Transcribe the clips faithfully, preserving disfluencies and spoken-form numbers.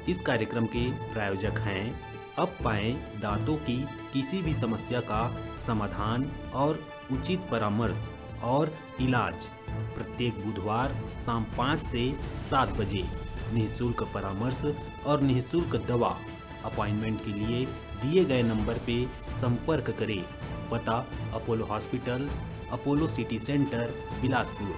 इस कार्यक्रम के प्रायोजक हैं, अब पाएं दांतों की किसी भी समस्या का समाधान और उचित परामर्श और इलाज। प्रत्येक बुधवार शाम पाँच से सात बजे निःशुल्क परामर्श और निःशुल्क दवा। अपॉइंटमेंट के लिए दिए गए नंबर पे संपर्क करें। पता: Apollo hospital, Apollo city centre, Bilaspur.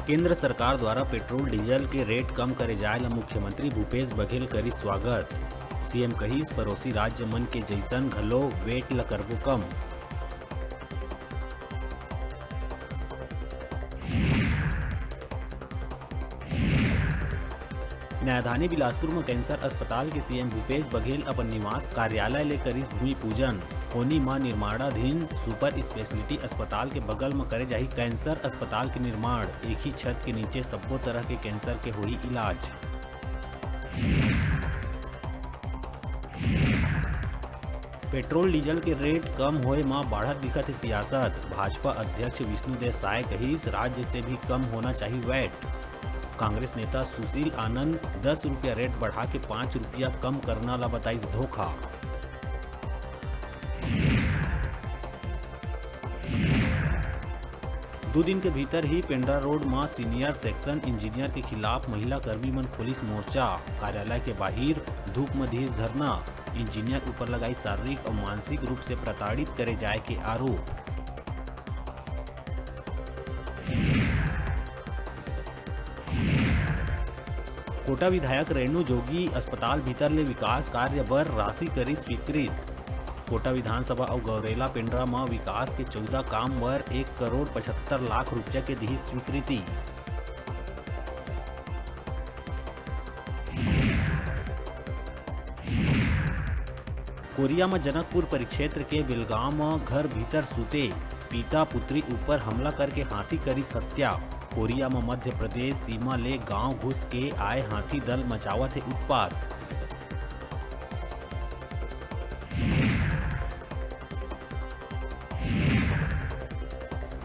केंद्र सरकार द्वारा पेट्रोल डीजल के रेट कम करे जाय ल मुख्यमंत्री भूपेश बघेल करिस स्वागत। सीएम कहिस, पड़ोसी राज्य मन के जइसन घलो वेट ल करबो कम। न्यायधानी बिलासपुर म कैंसर अस्पताल के सीएम भूपेश बघेल अपन निवास कार्यालय ले करिस भूमि पूजन। कोनी म निर्माणाधीन सुपर स्पेशलिटी अस्पताल के बगल म करे जाही कैंसर अस्पताल के निर्माण। एक ही छत के नीचे सब्बो तरह के कैंसर के होही इलाज। पेट्रोल डीजल के रेट कम होए म बाढ़त दिखत हे सियासत। भाजपा अध्यक्ष विष्णुदेव साय कहिस, राज्य से भी कम होना चाहिए वैट। कांग्रेस नेता सुशील आनंद दस रुपया रेट बढ़ा के पाँच रुपया कम करना ला बताइस धोखा। दू दिन के भीतर ही पेंड्रा रोड म सीनियर सेक्शन इंजीनियर के खिलाफ महिला कर्मी मन खोलिस मोर्चा। कार्यालय के बाहिर धूप म धीस धरना। इंजीनियर ऊपर लगाई शारीरिक अउ मानसिक रूप से प्रताड़ित करे जाय के आरोप। कोटा विधायक रेणु जोगी अस्पताल भीतर ले विकास कार्य बर राशि करिस स्वीकृत। कोटा विधानसभा अउ गौरेला पेंड्रा म विकास के चौदह काम बर एक करोड़ पचहत्तर लाख रुपया के दिही स्वीकृति। कोरिया म जनकपुर परिक्षेत्र के बेलगांव म घर भीतर सुते पिता पुत्री ऊपर हमला करके हाथी करिस हत्या। कोरिया म मध्य प्रदेश सीमा ले गांव घुस के आए हाथी दल मचावत हे उत्पात।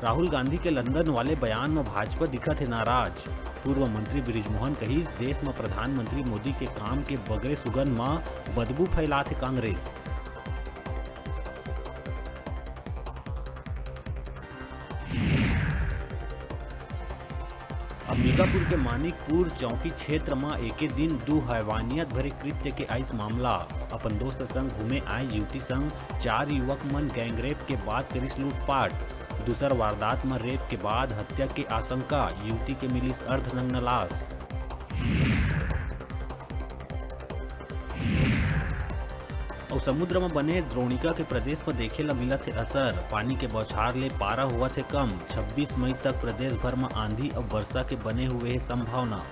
राहुल गांधी के लंदन वाले बयान म भाजपा दिखत हे नाराज। पूर्व मंत्री बृजमोहन कहिस, देश म प्रधानमंत्री मोदी के काम के बगरे सुगंध म बदबू फैलात हे कांग्रेस। अंबिकापुर के मानिकपुर चौकी क्षेत्र म एके दिन दू हैवानियत भरे कृत्य के आइस मामला। अपन दोस्त संग घूमे आए युवती संग चार युवक मन गैंगरेप के बाद करिस लूटपाट। दूसर वारदात म रेप के बाद हत्या के आशंका, युवती के मिलिस अर्धनग्न लाश। अउ समुद्र म बने द्रोणिका के प्रदेश म देखे ल मिलत हे असर। पानी के बौछार ले पारा होवत हे कम। छब्बीस मई तक प्रदेश भर म आंधी अउ वर्षा के बने हुए हे संभावना।